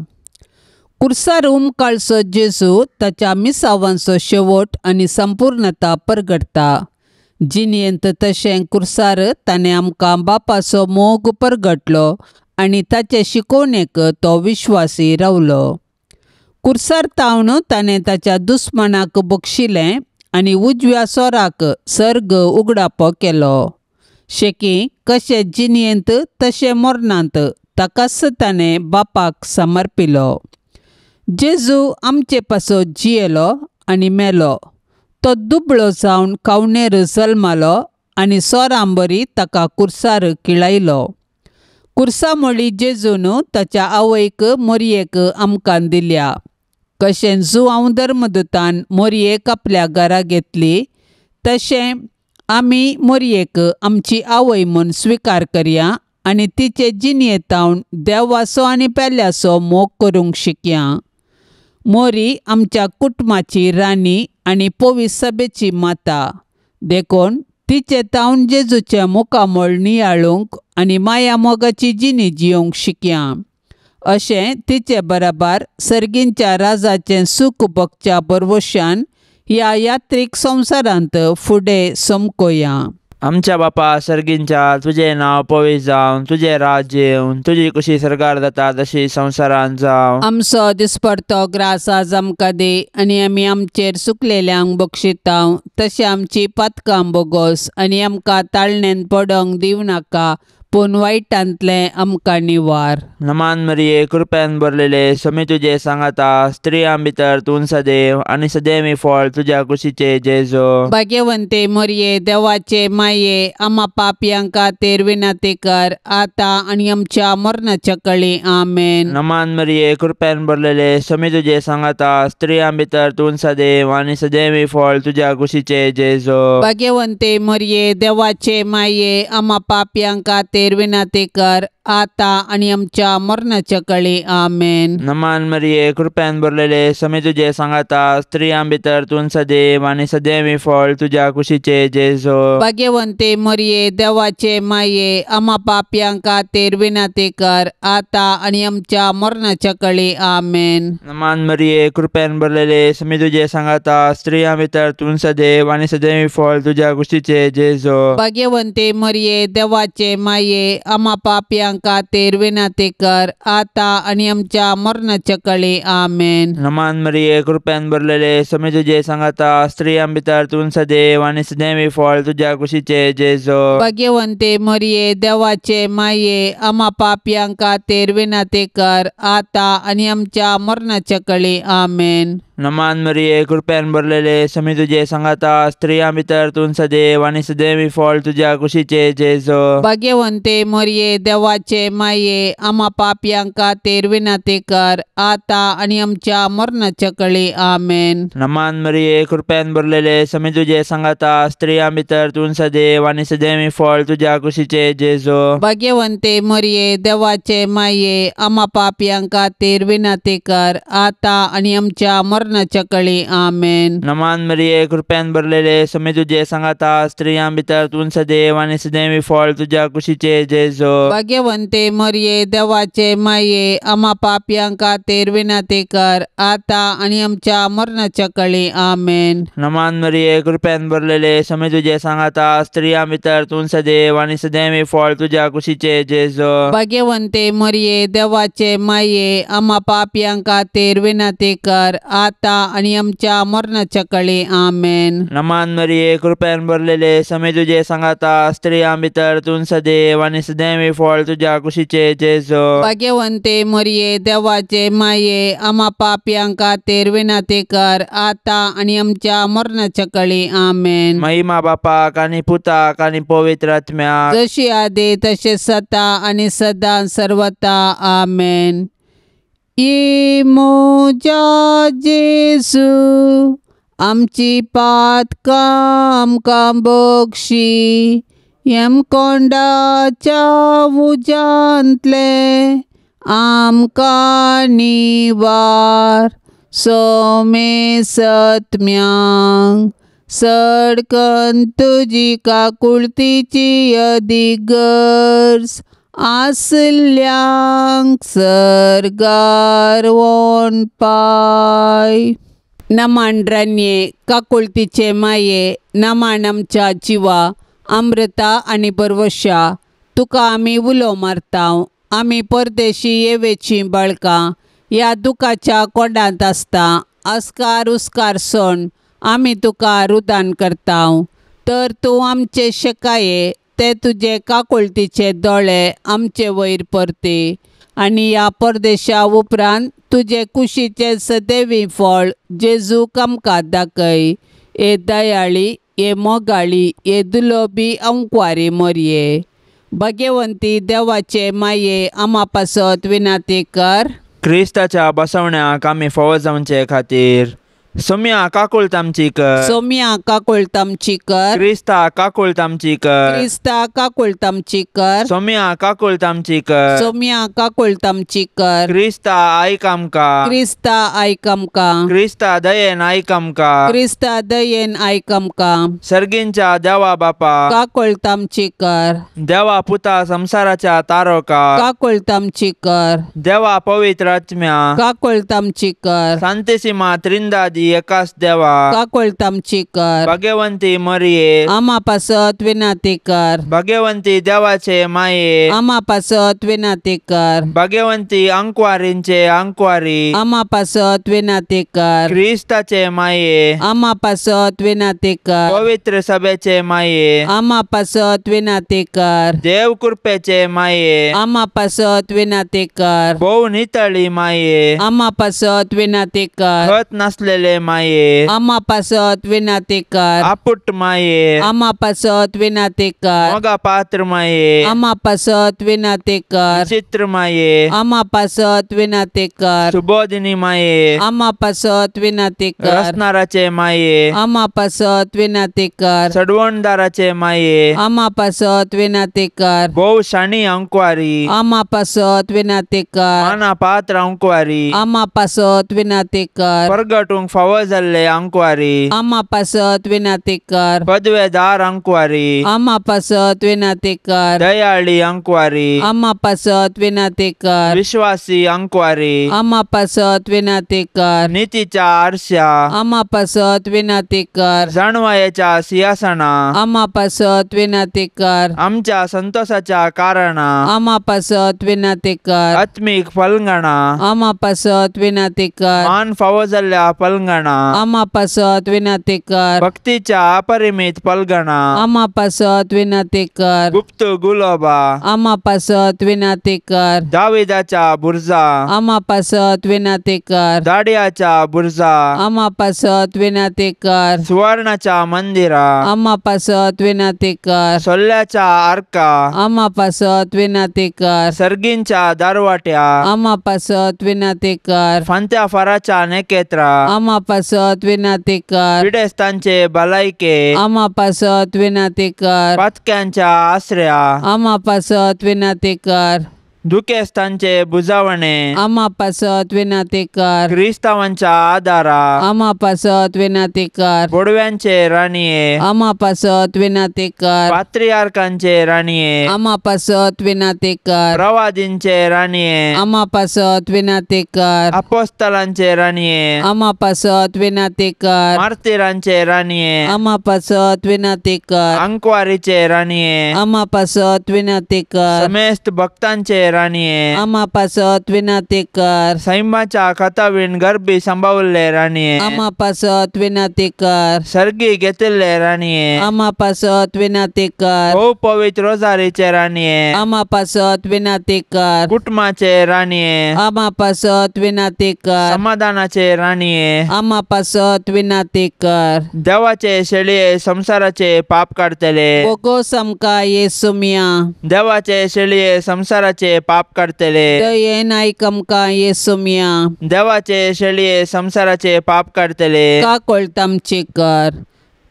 कुर्सार उमकाळचो जेजू ताच्या मिसावांचो शेवट आनी संपूर्णता परगटता. जिणेंत तशें कुर्सार ताणें आमकां बापाचो मोग परगटलो आनी ताचे शिकोवणेक तो विश्वासी रावलो. कुर्सार तावन ताणें ताच्या दुस्मानाक बक्षिलें आनी उजव्या सोराक सर्ग उगडापो केलो. शेकी कशें जिणेंत तशें मरणांत ताकाच ताणें बापाक समर्पिलो. जेजू आमचे पासत जियेलो आनी मेलो. तो दुबळो जावन कावणेर जल्मालो आनी सोरांबरी ताका कुर्सार किळायलो. कुर्सा मोळी जेजून ताच्या आवयक मोरयेक आमकां दिल्या. कशें जुआंव धर्मदूतान मोरयेक आपल्या घरा घेतली तशें आमी मोरयेक आमची आवय म्हूण स्विकार करया आनी तिचे जिणयेंतावन देवाचो आनी पेल्याचो मोग करूंक शिकया. मोरी आमच्या कुटुंबाची राणी आनी पवित्र सभेची माता, देखून तिचे तावन जेजूचें मुखामळ नियाळूंक आनी माया मोगाची जिणी जियोंक शिकया. अशें तिचे बराबर सर्गींच्या राजाचें सूख भोगच्या भरवशान ह्या यात्रीक संवसारांत फुडें समकोया. आमच्या बापा सर्गींच्या, तुजें नांव पवित्र जावं, तुजें राज्य येवं, तुजी कुशी सरकार जाता तशी संवसारांत जावं. आमचो दिसपडतो ग्रास आज आमकां दी आनी आमी आमचेर सुकलेल्यांक बक्षितांव तशें आमची पातकां बोगोस आनी आमकां ताळणेन पडोंक दिवं नाका, पूण वायटांतलें आमकां निवार. नमान मरिये, कृपेन भरलेले, स्वामी तुजे सांगाता, स्त्रियां भितर तूं सदैव आनी सदैवी फळ तुज्या कुशीचे जेजू. भाग्यवंते मरिये, देवाचे माये, आमा पापयांक खातीर विनंती कर आतां आनी आमच्या मरणाच्या कळी. आमेन. नमान मरिये, कृपेन भरलेले, स्वामी तुजे सांगाता, स्त्रियां भितर तूं सदैव आनी सदैवी फळ तुज्या कुशीचे जेजू. भाग्यवंते मरिये, देवाचे माये, आमा पापयांक खातीर विनंती कर आतां आनी आमच्या मरणाच्या कळी. आमेन. नमान मरिये, कृपेन भरलेले, स्वामी तुजे सांगाता, स्त्रियां भितर तूं सदैव आनी सदैवी फळ तुज्या कुशीचे जेजू. भाग्यवंते मरिये, देवाचे माये, आमा पापयांक खातीर विनंती कर आतां आनी आमच्या मरणाच्या कळी. आमेन. नमान मरिये, कृपेन भरलेले, स्वामी तुजे सांगाता, स्त्रियां भितर तूं सदैव आनी सदैवी फळ तुज्या कुशीचे जेजू. भाग्यवंते मरिये, देवाचे माये, आमा पापयांक खातीर विनंती कर आतां आनी आमच्या मरणाच्या कळी. आमेन. नमान मरिये, कृपेन भरलेले, स्वामी तुजे सांगाता, स्त्रियां भितर तूं सदैव आनी सदैवी फळ तुज्या कुशीचे जेजू. भाग्यवंते मरिये, देवाचे माये, आमा पापयांक खातीर विनंती कर आतां आनी आमच्या मरणाच्या कळी. आमेन. नमान मरिये, कृपेन भरलेले, स्वामी तुजे सांगाता, स्त्रियां भितर तूं सदैव आनी सदैवी फळ तुज्या कुशीचे जेजू. भाग्यवंते मरिये, देवाचे माये, आमा पापयांक खातीर विनंती कर आतां आनी आमच्या मरणाच्या कळी. आमेन. नमान मरिये, कृपेन भरलेले, स्वामी तुजे सांगाता, स्त्रियां भितर तूं सदैव आनी सदैवी फळ तुज्या कुशीचे जेजू. भाग्यवंते मरिये, देवाचे माये, आमा पापयांक खातीर विनंती कर आतां आनी आमच्या मरणाच्या कळी. आमेन. नमान मरिये, कृपेन भरलेले, स्वामी तुजे सांगाता, स्त्रियां भितर तूं सदैव आनी सदैवी फळ तुज्या कुशीचे जेजू. भाग्यवंते मरिये, देवाचे माये, आमा पापयांक खातीर विनंती कर आतां आनी आमच्या मरणाच्या कळी. आमेन. नमान मरिये, कृपेन भरलेले, स्वामी तुजे सांगाता, स्त्रियां भितर तूं सदैव आनी सदैवी फळ तुज्या कुशीचे जेजू. भाग्यवंते मरिये, देवाचे माये, आमा पापयांक खातीर विनंती कर आतां आनी आमच्या मरणाच्या कळी. आमेन. नमान मरिये, कृपेन भरलेले, स्वामी तुजे सांगाता, स्त्रियां भितर तूं सदैव आनी सदैवी फळ तुज्या कुशीचे जेजू. भाग्यवंते मरिये, देवाचे माये, आमा पापयांक खातीर विनंती कर आतां आनी आमच्या मरणाच्या कळी. आमेन. महिमा बापाक आनी पुताक आनी पवित्र आत्म्याक, जशी आदी तशें सता आनी सदां सर्वता. आमेन. म्हज्या जेजू, आमची पातकां आमकां बक्षी, यमकोंडाच्या उज्यांतलें आमकां निवार. सोमे सत्म्यांक सडकन तुजी काकुळतीची अदीक गरज आसल्यांक सर्गार वोन पाय. नमान रानये, काकुळतीचे माये, नमान आमच्या जिवा, अमृता आनी बरवशा, तुका आमी उलो मारता. आमी परदेशी येवेचीं बाळकां ह्या दुखाच्या कोंडांत आसता. अस्कार उस्कार सण आमी तुका रुदान करता. तर तूं आमचे शेकाये ते तुजे काकुळतीचे दोळे आमचे वयर परते आनी ह्या परदेशा उपरांत तुजे कुशीचें सदैवी फळ जेजूक आमकां दाखय. हे दयाळी, हे मोगाळी, हे दुलोबी अंकवारी मोरये, भगवंती देवाचे माये आमा पासत विनाती कर। क्रिस्ताच्या बसवण्याक आमी फावो जावचे खातीर सोम्या काकुळट आमची कर। सोम्या काकुळट आमची कर। क्रिस्ता काकुळट आमची कर। क्रिस्ता काकुळट आमची कर। सोम्या काकुळट आमची कर। सोम्या काकुळट आमची कर। क्रिस्ता आयक आमकां। क्रिस्ता आयक आमकां। क्रिस्ता दयेन आयक आमकां। क्रिस्ता दयेन आयक आमकां। सर्गींच्या देवा बापा काकुळट आमची कर। देवा पुता संसाराच्या तारोका काकुळट आमची कर। देवा पवित्र आत्म्या काकुळट आमची कर। सांतेसिमा त्रिंदादी एकास देवा काकुळट आमची कर। भगवंती मरिये आमा पासत विनाती कर। भगवंती देवाचे माये आमा पासत विनाती कर। भगवंती अंकवारींचे अंकवारी आमा पासत विनाती कर। क्रिस्ताचे माये आमा पासत विनाती कर। पवित्र सभेचे माये आमा पासत विनाती कर। देव कृपेचे माये आमा पासत विनाती कर। भोव नितळी माये आमा पासत विनाती कर। खत नसलेले माये आमा पासत विनाती कर। आपुट माये आमा पासत विनाती कर। मोगा पात्र माये आमा पासत विनाती कर। विचित्र माये आमा पासत विनाती कर। सुबोधिनी माये आमा पासत विनाती कर। रसनाराचे माये आमा पासत विनाती कर। सडवणदाराचे माये आमा पासत विनाती कर। भोव शाणी अंकवारी आमा पासत विनाती कर। माना पात्र अंकवारी आमा पासत विनाती कर। परगटूंक फावो जाल्ले अंकवारी आमा पासत विनाती कर। पदवेदार अंकवारी आमा पासत विनाती कर। दयाळी अंकवारी आमा पासत विनाती कर। विश्वासी अंकवारी आमा पासत विनाती कर। नीतीच्या आरश्या आमा पासत विनाती कर। जाणवायेच्या सिंहासना आमा पासत विनाती कर। आमच्या संतोषाच्या कारणा आमा पासत विनाती कर। आत्मीक फलंगणा आमा पासत विनाती कर। मान फावो जाल्ल्या पलंगणा आमा पासत विनाती कर। भक्तीच्या अपरिमित पलगणा आमा पासत विनाती कर। गुप्त गुलोबा आमा पासत विनाती कर। दाविदाच्या बुर्जा आमा पासत विनाती कर। दाडियाच्या बुर्जा आमा पासत विनाती कर। सुवर्णाच्या मंदिरा आमा पासत विनाती कर। सोल्ल्याच्या आर्का आमा पासत विनाती कर। सर्गींच्या दारवाट्या आमा पासत विनाती कर। फांत्या फाराच्या नेकेत्रा आमा पासत विनाती कर। पिडेस्तांचे भलायके आमा पासत विनाती कर। पातक्यांच्या आसऱ्या आमा पासत विनाती कर। दुखेस्तांचे बुजावणे आमा पासत विनाती कर। क्रिस्तावांच्या आदारा आमा पासत विनाती कर। बोडव्यांचे राणये आमा पासत विनाती कर। पात्रियार्कांचे राणये आमा पासत विनाती कर। प्रवादींचे राणये आमा पासत विनाती कर। अपोस्तलांचे राणये आमा पासत विनाती कर। मार्तीरांचे राणये आमा पासत विनाती कर। अंकवारीचे राणये आमा पासत विनाती कर। समेस्त भक्तांचे राणये आमा पासत विनाती कर। सैमाच्या खतावीण गर्भी सांबावल्ले राणये आमा पासत विनाती कर। सर्गी घेतिल्ले राणये आमा पासत विनाती कर। भोव पवित्र रोजारीचे राणये आमा पासत विनाती कर। कुटुंबाचे राणये आमा पासत विनाती कर। समाधानाचे राणये आमा पासत विनाती कर। देवाचे शेळये संसाराचे पाप काडतले बोगोस आमकां येसुमिया देवाचे शेळये संसाराचे पाप काडतले दयेन आयक आमकां येसुमिया देवाचे शेळये संसाराचे पाप काडतले काकुळट आमची कर।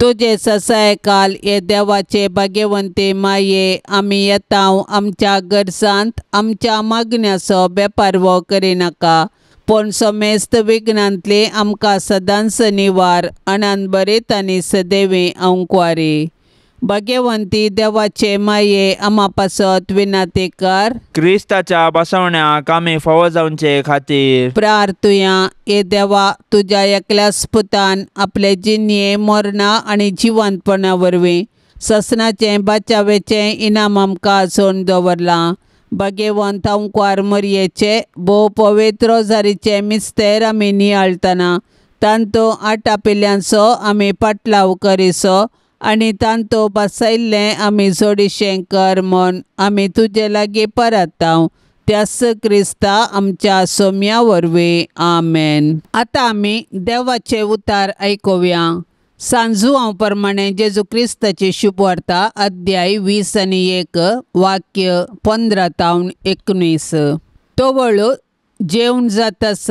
तुजे ससायकाल हे देवाचे भाग्यवंती माये आमी येता आमच्या गरजांत आमच्या मागण्याचो बेपारवो करिनाका, पूण समेस्त विघ्नांतली आमकां सदांच निवार अनंत आनी सदैवी अंकवारी। भाग्यवंती देवाचे माये आमा पासत विनाती कर। क्रिस्ताच्या बसवण्याक आमी फावो जावचे खातीर प्रार्थुया। हे देवा, तुज्या एकल्याच पुतान आपले जिणये मरणा आनी जिवंतपणा वरवीं ससनाचें बाचावेचें इनाम आमकां आसोवन दवरलां। भाग्यवंत अंकवार मरयेचे भोव पवित्र रोजारीचे मिस्तेर आमी नियाळतना तांतू आटापिल्ल्यांचो आमी पाटलाव करिसो आनी तांतो बसयल्लें आमी जोडिशें कर म्हूण आमी तुजे लागीं परताव त्यास क्रिस्ता आमच्या सोम्या वरवीं आमेन। आतां आमी देवाचे उतार आयकुया। सांजुआंव प्रमाणे जेजू क्रिस्ताची शुभवार्ता अध्याय 20 आणि 1 वाक्य 15 तावन 19. तवळ जेवण जातास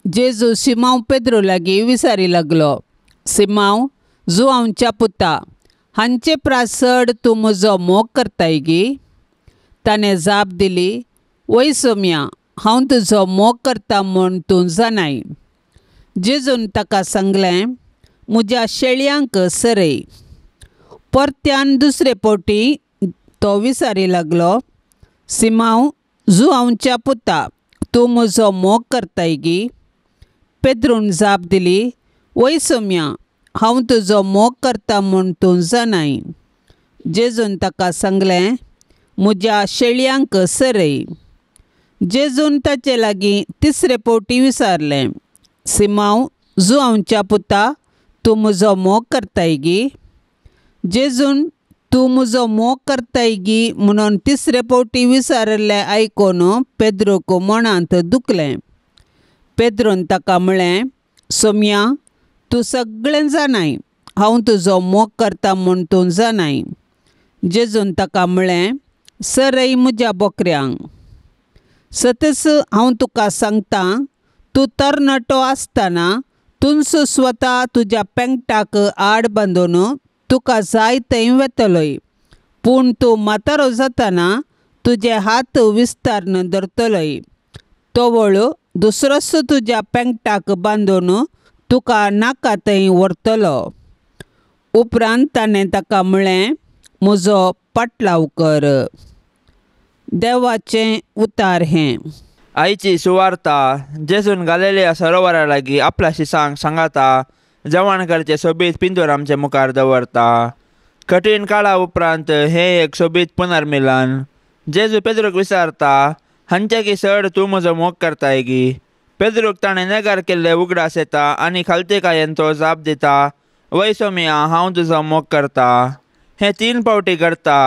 जेजू सिमांव पेद्रू लागीं विचारी लागलो, सिमांव जुआंवच्या पुता, हांचे प्रास चड तूं म्हजो मोग करताय गी? ताणें जाप दिली, वय सोम्या, हांव तुजो मोग करता म्हूण तूं जाणाय. जेजून ताका सांगलें, म्हज्या शेळयांक सरय. परत्यान दुसरे फावटी तो विचारी लागलो, सिमांव जुआंवच्या पुता, तूं म्हजो मोग करताय गी? पेद्रून जाप दिली, वय सोम्या, हांव तुजो मोग करता म्हूण तूं जाणाय. जेजून ताका सांगलें, म्हज्या शेळयांक सरय. जेजून ताचे लागीं तिसरे फावटी विचारलें, सिमांव जुआंवच्या पुता, तूं म्हजो मोग करताय गी? जेजून तूं म्हजो मोग करताय गी म्हणून तिसरे फावटी विचारिल्लें आयकून पेद्रूक मनांत दुखलें. पेद्रून ताका म्हळें, सोम्या, तूं सगळें जाणाय, हांव तुजो मोग करता म्हूण तूं जाणाय. जेजून ताका म्हळें, सरय म्हज्या बोकऱ्यांक. सतच हांव तुका सांगता, तूं तरणाटो आसतना तूंच स्वता तुज्या पेंगटाक आड बांदून तुका जाय थंय वेतलोय, पूण तूं म्हातारो जातना तुजे हात विस्तारन धरतलोय, तवळ दुसरोच तुज्या पेंगटाक बांदून तुका नाका थंय व्हरतलो. उपरांत ताणें ताका म्हळें, म्हजो पाटलाव कर. देवाचें उतार हें. आयची सुवार्ता जेजून गालेलिया सरोवरा लागीं आपल्या शिसांक सांगाता जेवण करचें सोबीत पिंजूर आमचे मुखार दवरता. कठीण काळा उपरांत हें एक सोबीत पुनर्मिलन. जेजू पेद्रूक विचारता, हांचे की चड तूं म्हजो मोग करताय गी? पेद्रूक ताणें नेगार केल्ले उगडास येता आनी खालतीकायेन तो जाप दिता, वय सोम्या, हांव तुजो मोग करता. हें 3 फावटी करता.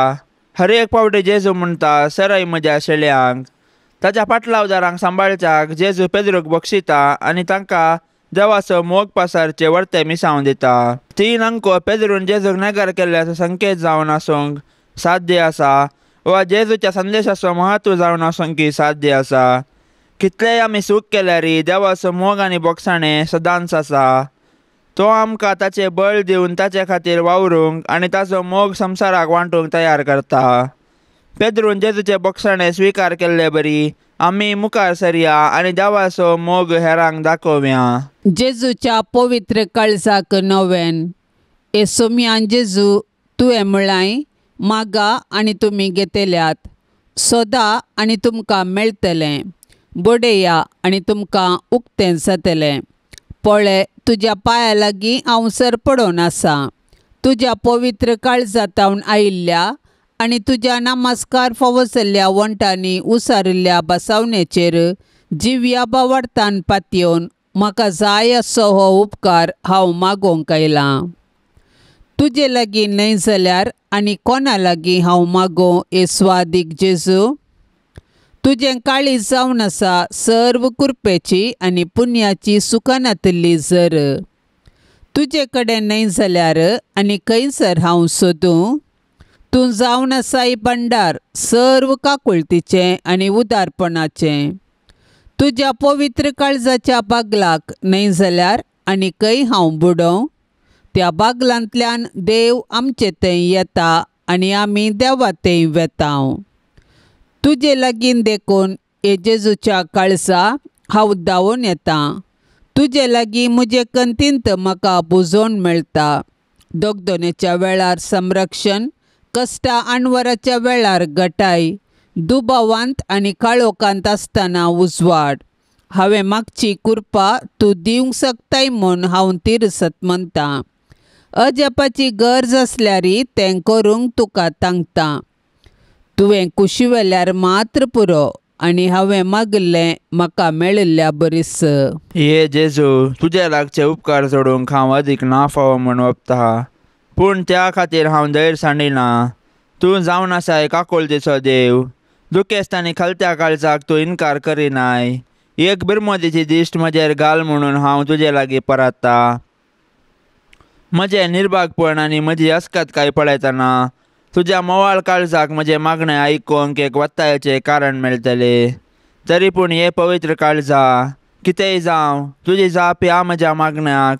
हर एक फावटी जेजू म्हणटा, सरय म्हज्या शेळयांक. ताच्या पाटलावदारांक सांबाळच्याक जेजू पेद्रूक बक्षिता आनी तांकां देवाचो मोग पासारचे वर्ते मिसावन दिता. 3 अंको पेद्रून जेजूक नेगार केल्ल्याचो संकेत जावन आसूंक साध्य आसा वा जेजूच्या संदेशाचो म्हत्व जावन आसूंक साध्य आसा. कितलेय आमी सूख केल्यार देवाचो मोग आनी बोगसाणें सदांच आसा. तो आमकां ताचें बळ दिवन ताचे खातीर वावरूंक आनी ताचो मोग संवसाराक वांटूंक तयार करता. पेद्रून जेजूचे बोगसाणें स्विकार केल्ले बरी आमी मुखार सरया आनी देवाचो मोग हेरांक दाखोवया. जेजूच्या पवित्र काळजाक नवेन. ए सोम्यान जेजू, तुवें म्हळाय, मागा आनी तुमी घेतल्यात, सोदा आनी तुमकां मेळटलें, बडया आनी तुमकां उक्तें जातलें. पळय, तुज्या पांया लागीं हांव सरपडोन आसा. तुज्या पवित्र काळजांत आयिल्ल्या आनी तुज्या नमस्कार फावो जाल्ल्या वण्टांनी उसारिल्ल्या बसावणेचेर जिव्या बावडतान पातयेवन म्हाका जाय असो हो उपकार हांव मागोवंक आयलां. तुजे लागीं न्हय जाल्यार आनी कोणा लागीं हांव मागों हे स्वादीक जेजू? तुजें काळीज जावन आसा सर्व कृपेची आनी पुण्याची सुखानातिल्ली जर. तुजे कडेन न्हय जाल्यार आनी खंयसर हांव सोदूं? तूं जावन आसाय भंडार सर्व काकुळतीचें आनी उदारपणाचें. तुज्या पवित्र काळजाच्या बागलाक न्हय जाल्यार आनी खंय हांव बुडोवं? त्या बागलांतल्यान देव आमचे थंय येता आनी आमी देवा थंय वेता. तुजे लागीं देखून हे जेजूच्या काळजा हांव धांवून येता. तुजे लागीं म्हजे कंतींत म्हाका बुजोवन मेळटा. दगदोनेच्या वेळार संरक्षण, कश्टा आणवराच्या वेळार गटाय, दुबावांत आनी काळोखांत आसतना उजवाड. हांवें मागची कृपा तूं दिवंक शकताय म्हूण हांव तिरसत म्हणटा. अजापाची गरज आसल्यार तें करूंक तुका तांकता. तुवें कुशिवेल्यार मात्र पुरो आनी हांवें मागिल्लें म्हाका मेळिल्ल्या बरीस. हे जेजू, तुजे लागचे उपकार सोडूंक हांव अदीक ना फावो म्हूण वपता, पूण त्या खातीर हांव धैर्य सांडिना. तूं जावन आसाय काकुळतीचो देव. दुखेस्त आनी खालत्या काळजाक तूं इनकार करिनाय. एक बिरमोदीची दिश्ट म्हजेर घाल म्हणून हांव तुजे लागीं परतता. म्हजें निर्भागपण आनी म्हजी अस्कतकाय पळयतना तुज्या मोवाळ काळजाक म्हजें मागणें आयकूंक एक वत्तायेचें कारण मेळटलें. तरी पूण हे पवित्र काळजा, कितेंय जावं तुजी जाप ह्या म्हज्या मागण्याक,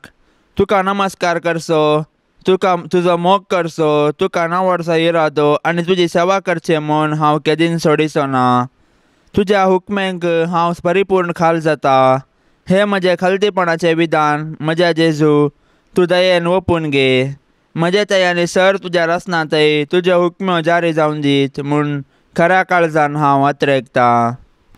तुका नमस्कार करचो, तुका तुजो मोग करचो, तुका नावडचो इरादो आनी तुजी सेवा करचें म्हूण हांव केदीन सोडिचो ना. तुज्या हुकमेंक हांव परिपूर्ण खाल जाता. हें म्हजें खलतीपणाचें विधान म्हज्या जेजू, तूं दयेन ओपून घे. म्हजे थंय आनी सर तुज्या रसना थंय तुज्यो हुकम्यो जारी जावन दीत म्हूण खऱ्या काळजान हांव अत्रेकतां.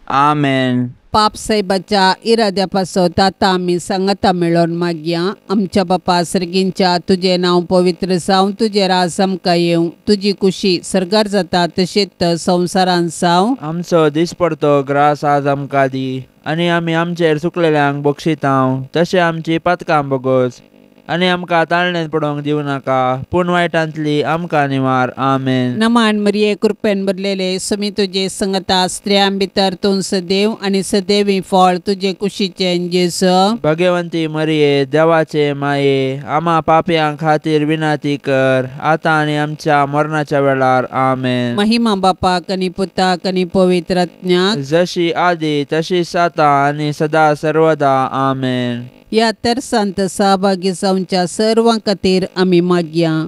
आमेन. पाप साहेबाच्या इराद्या पासत आतां आमी सांगाता मेळोन मागया. आमच्या बापा सर्गींच्या, तुजें नांव पवित्र जावं, तुजें राज आमकां येवं, तुजी कुशी सर्गार जाता तशेंच संवसारान जावं. आमचो दिसपडतो ग्रास आज आमकां दी आनी आमी आमचेर चुकलेल्यांक बक्षितांव तशें आमची पातकां बोगोस आनी आमकां ताळणेंत पडोवंक दिवं नाका, पूण वायटांतली आमकां निवार. आमेन. नमान मरिये, कृपेन भरलेले, समी तुजे संगता, स्त्रियां भितर तूं सदैव आनी सदैवी फळ तुजे कुशीचें जेजू. भगवंती मरिये, देवाचे माये, आमा पापयां खातीर विनंती कर आतां आनी आमच्या मरणाच्या वेळार. आमेन. महिमा बापाक आनी पुताक आनी पवित्र आत्म्याक, जशी आदी तशीच आतां आनी सदा सर्वदा. आमेन. ह्या तेरसांत सहभागी जावच्या सर्वां खातीर आमी मागया.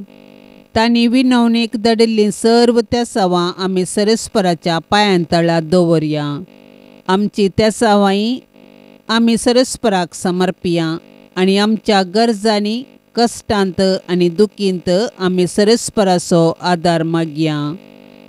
तांणी विनवणीक धाडिल्लीं सर्व तेसावां आमी सरस्पराच्या पांयां तळा दवरया. आमची तेसावांय आमी सरस्पराक समर्पिया आनी आमच्या गरजांनी, कश्टांत आनी दुखींत आमी सरस्पराचो आदार मागया.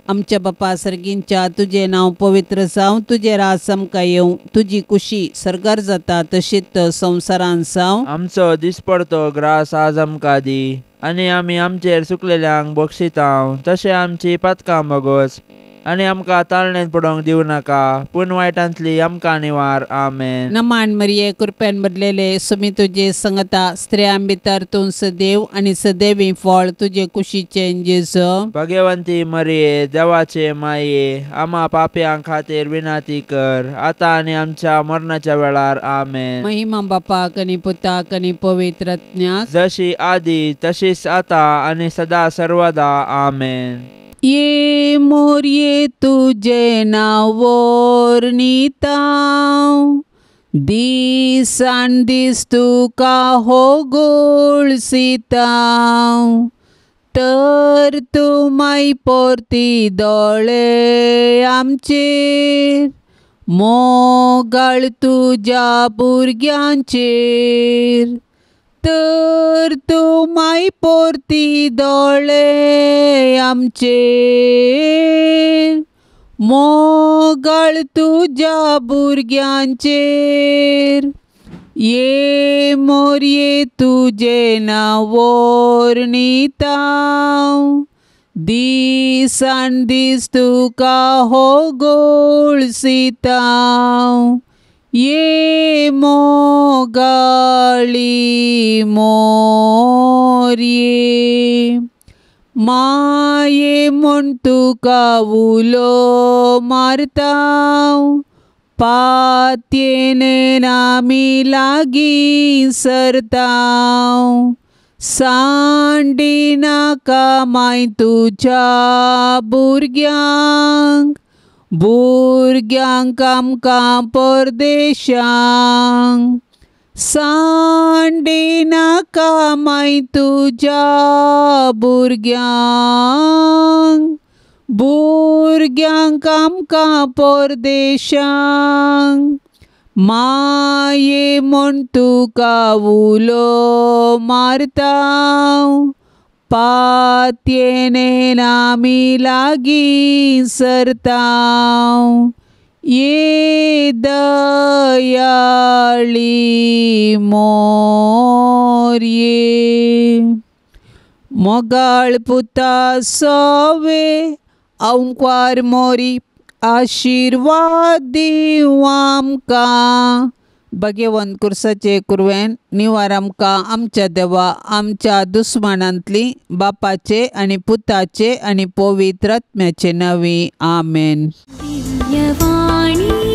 आमच्या बापा सर्गींच्या, तुजें नांव पवित्र जावं, तुजें राज आमकां येवं, तुजी कुशी सर्गार जाता तशीच संवसारान जावं. आमचो दिसपडतो ग्रास आज आमकां दी आनी आमी आमचेर चुकलेल्यांक बक्षितांव तशें आमची पातकां बोगोस आनी आमकां ताळणेंत पडोवंक दिवं नाका, पूण वायटांतली आमकां निवार. आमेन. नमान मरिये, कृपेन भरलेले, सुमी तुजे संगता, स्त्रियां भितर तूं सदैव आनी सदैवी फळ तुजे कुशीचें जेजू. भगवंती मरिये, देवाचे माये, आमा पापयां खातीर विनंती कर आतां आनी आमच्या मरणाच्या वेळार. आमेन. महिमा बापाक आनी पुताक आनी पवित्र आत्म्याक, जशी आदी तशीच आतां आनी सदा सर्वदा. आमेन. ये मोरये तुजें नांव वर्णितांव, दिसान दीस तुका हो गोळसितांव, तर तूं माय परती दोळे आमचेर, मोगाळ तुज्या भुरग्यांचेर, तर तूं माय परती दोळे आमचेर, मोगाळ तुज्या भुरग्यांचेर. ये मोरये तुजें नांव वर्णितांव, दिसान दीस तुका हो गोळसितांव, ये मोगाळी मोरये, माये म्हूण तुका उलो मारतांव, पातयेन आमी लागीं सरतांव, सांडिनाका माय तुज्या भुरग्यांक, भुरग्यांक आमकां परदेशांक, सांडिनाका माय तुज्या भुरग्यांक, भुरग्यांक आमकां परदेशांक, माये म्हूण तुका उलो मारतांव, पातयेन आमी लागीं सरतांव, ये दयाळी मोरये. मोगाळ पुता सोवे अंक्वार मोरी, आशिर्वाद दिवं आमकां. भगवंत कुर्साचे कुरवेन निवार आमकां आमच्या देवा आमच्या दुस्मानांतली, बापाचे आनी पुताचे आनी पवित्र आत्म्याचे नांवी. आमेन. दिव्यवाणी.